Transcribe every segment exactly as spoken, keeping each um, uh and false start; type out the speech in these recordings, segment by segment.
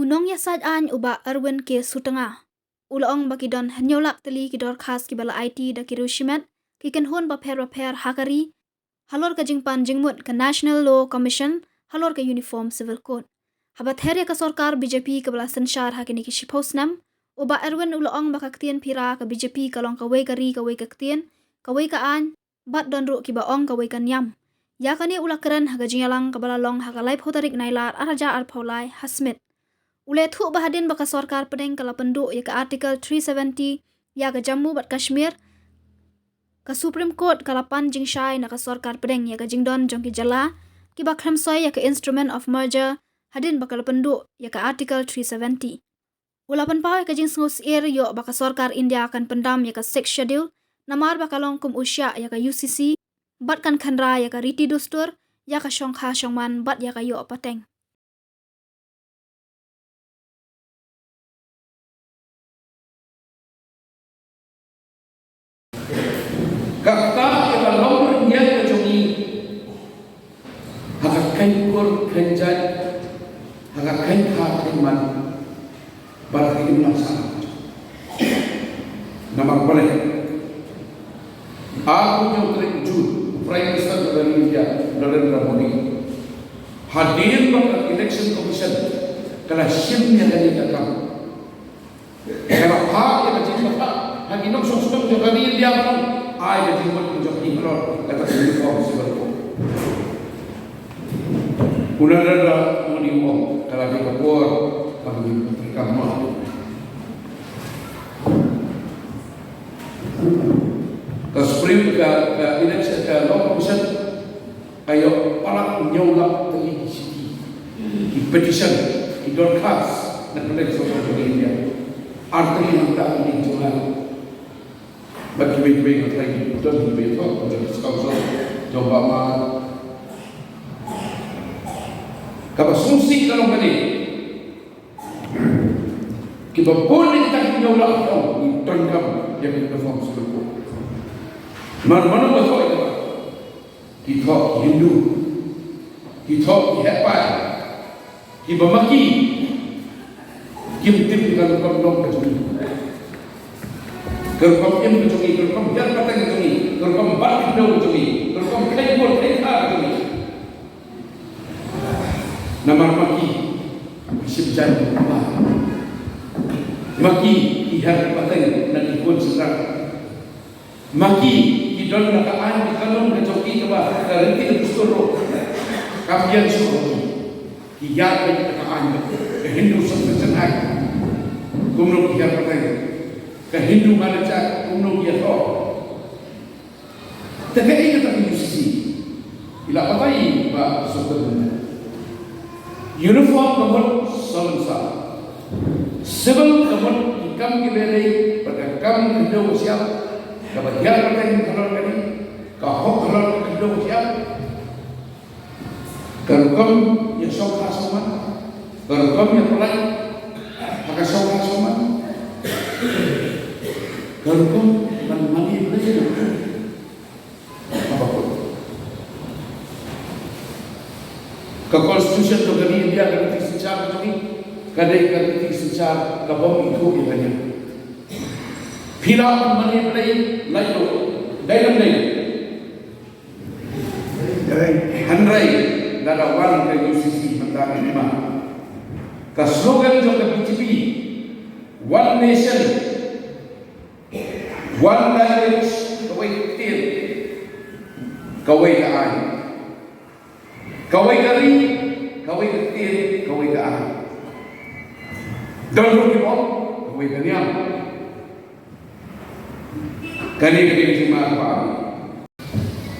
Nongïasaid aiñ u Bah Erwin K Sutnga u la ong ba ki don hynñiew lak tylli ki dorkhas kiba la aiti da ki riew shimet, ki kynhun bapher bapher ha ka ri halor ka jingpan jingmut ka National Law Commission halor ka Uniform Civil Code. Haba ther ïa ka sorkar B J P kaba la synshar ha kine ki shiphew snem, u Bah Erwin u la ong ba ka ktien phira ka B J P ka long kawei ka ri kawei ka ktien, kawei ka aiñ, bad don ruh kiba ong kawei ka niam. Ïa kane u la kren ha ka jingïalang kaba la long ha ka laiphew tarik Nailar arhajar arphew lai ha Smit. U la ïathuh ba hadien ba ka sorkar pdeng ka la pynduh ïa ka Article three seventy ïa ka Jammu bad Kashmir, ka Supreme Court ka la pan jingshai na ka sorkar pdeng ïa ka jingdon jong ki jylla kiba khlem soi ïa ka Instrument of Merger hadien ba ka la pynduh ïa ka Article three seventy. U la pynpaw ïa ka jingsngewsyier ïoh ba ka sorkar India kan pyndam ïa ka Sixth Schedule namar ba ka long kum u shiah ïa ka U C C bad kan kynra ïa ka riti dustur, ïa ka shongkha shongman bad ïa ka ïoh pateng. Kata ka long ïa ka jong i ha ka kaiñ kur kaiñ jait, ha ka kaiñ kha kaiñ man, bad ha ka imlang sah. Namar balei? Arphew hynñiew tarik June, Prime Minister ka ri India, Narendra Modi, hadien ba ka Election Commission ka la shim ïa kane ka kam, ka la phah ïa ka jingbatai ha ki nongshong shnong jong ka ri India, ba ai ka jingmut ka jong ki halor kata ka Uniform Civil Code. U Narendra Modi u ong ka la dei ka por ba ngin treikam noh. Ka Supreme, ka, ka Election, ka Law Commission ka ïoh palat hynñiew lak tylli ki petition, ki dorkhas na ka pdeng sorkar jong India. Ar tylli hangta ka dei jong nga. Bad kiwei kiwei nga tharai ki don kiba ïathoh, don ki Council jong Bah Mar. Kaba sngewsih ka long kane. Kiba bun na kita ki hynñiew lak ki ong ngi donkam ïa ka Uniform Civil Code. Namar mano ba thoh ïa kata? Ki thoh ki Hindu, ki thoh ki heh paid, kiba ma ki kim tip ïa ka rukom long ka jong ngi, ka rukom im ka jong ngi, ka rukom hiar pateng ka jong ngi, ka rukom bat khyndew ka jong ngi, ka rukom kheiñ kur kheiñ kha ka jong ngi. Namar ma ki ki shim jaiñ, ma ki ki hiar pateng na ki khun shynrang. Ma ki ki don na ka aiñ ka kanun ka jong ki, kaba ka riti ka dustur ruh kam biang shuh. Ki ïaid beit na ka aiñ, ka Hindu Submission Act, kumno ki ïaid pateng, ka Hindu Marriage Act, kumno ki ïathoh. Te kaei kata ka U C C? I la batai ba sukut. Uniform ka mut salonsar. Civil ka mut ki kam kiba ïadei bad ka kam khyndew ka shiap, kaba hiar pateng halor ka ri, ka hok halor ka khyndew ka shiap, ka rukom ïashongkha shongman, ka rukom ïapynlait ha ka shongkha shongman, ka rukom ban mane Blei. Ka Constitution jong ka ri India, ka riti synshar jong ngi, ka dei ka riti synshar ka bym ithuh ïa ka niam. Phi lah ban mane Blei, lait noh, dei ne ym dei? Hynrei lada wan ka U C C mynta, ka slogan jong ka B J P, One Nation, One Language, kawei ka ktien, kawei ka aiñ. Kawei ka ri, kawei ka ktien, kawei ka aiñ. Don ruh kiba ong kawei ka niam. Kane ka dei ka jingma kaba am.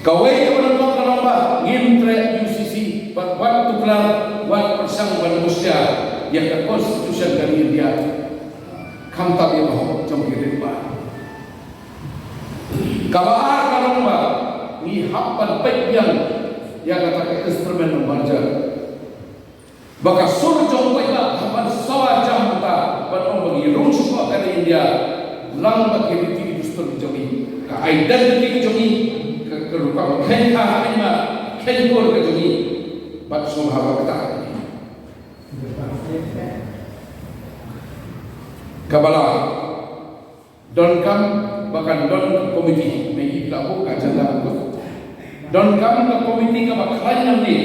Kawei kaba nyngkong ka long ba ngim treh U C C, bad wat tuklar, wat pyrshang ban bustiar ïa ka Constitution ka ri India. Khamtam ïa ka hok jong ki rit ba. Kaba ar ka long ba ngi hap ban peit biang ïa kata ka Instrument of Merger. Ba ka sur jong u paidbah hap ban sawa jam mynta ban ong ba ngi rung shuh ka ri India lang bad ki riti ki dustur ki jong ngi, ka identity ki jong ngi, ka, ka rukom kheiñ kha kheiñ mat, kheiñ kur ka jong ngi. Bad sngewbha ba kata. Kaba la donkam ba kan don ka komiti, me i la buh ka agenda ko. Donkam ka komiti kaba khlaiñ nangne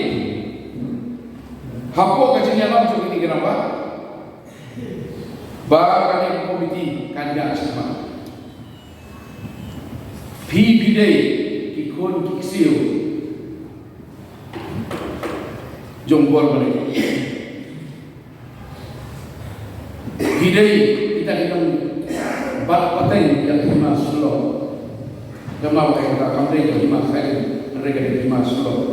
hapoh ka jingïalam jong kine ki rangbah, ba kane ka komiti kan ïaid sha khmat. Phi phi dei ki khun ki ksiew jong Bor Bale. Phi dei kita ki nongbat pateng ïa ka hima Shillong. Ka hima ba ka kam dei ka hima Khaiñ, hynrei ka dei ka hima Shillong.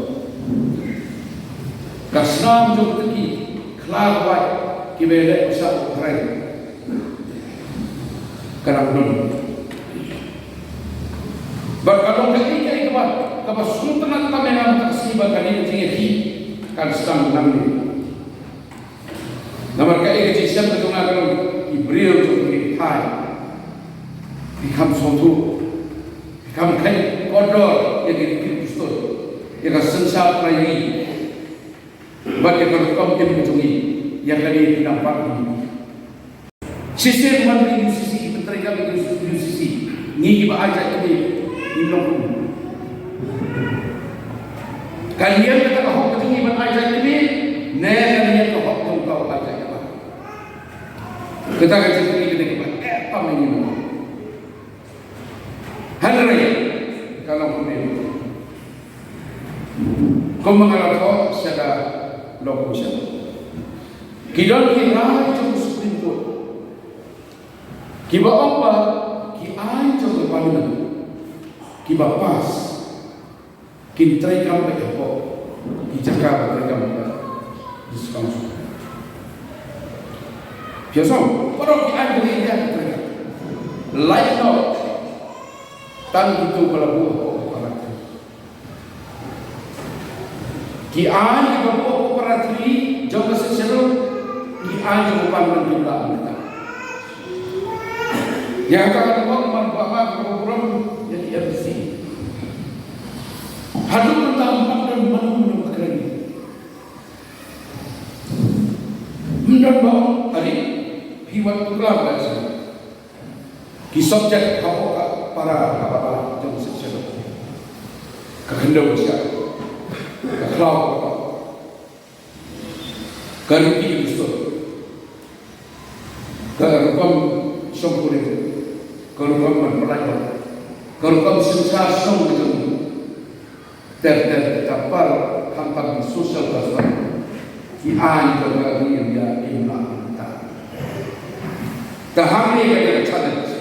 Ka snam jong ki khlad wai kiba leh u sah u khrei ka dang don. Bad ka long kaei kaei kaba, kaba sngewtynnat tam ïa nga mynta ka sngi ba kane ka jingïakhih kan sdang nangne. Namar kaei ka jingshem ka jong nga ka long, ki briew jong ki thai, ki kham sngewthuh, ki kham kheiñ kordor ïa ki riti ki kstut, ïa ka synshar trai ri bad ïa ka rukom im ka jong ngi, ïa kane ki nang pat ngi. Shisien wan ki U C C, ki pyntreikam ïa ki U C C, ngi kiba ai jait kmie ngim long kumno. Kan ïeng kata ka hok ka jong ngi ban ai jait kmie, ne kan ïeng ka hok jong uta u ai jait kmie? Kata ka jingkylli kane kaba eh tam ïa ngi mo. Hynrei ka long kumne. Kumba nga la thoh sha ka Law Commission, ki don ki rai jong Supreme Court kiba ong ba ki aiñ jong ka Parliament kiba pass kin treikam beit hapoh ki jaka ba treikam beit. Phi ïohsngew? Baroh ki aiñ jong ka India ki treikam. Lait noh tang kito ba la buh hapoh ka Para Three. Ki aiñ kiba buh hapoh Para Three jong ka Sixth Schedule, ki aiñ jong ka Parliament kim lah ban treikam. Ïa kata ka daw man ba ma ka burom ïa ki M C. Haduh mynta ym don mano mano ba kren. Ym don ba ong, "Adi, phi wat tuklar da shi." Ki subject hapoh ka para, ka para jong section. Ka khyndew sha ka khlaw. Ka riti ka dustur, ka rukom shong kurim, ka rukom ban pynlait, ka rukom synshar shong ka jong ngi. Ter ter ka par khamtam social custom, ki aiñ jong ka ri India kim lah ban pynta. Te hangne ka dei ka challenge.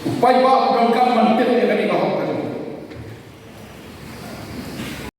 U paidbah u donkam ban tip ïa kane ka hok ka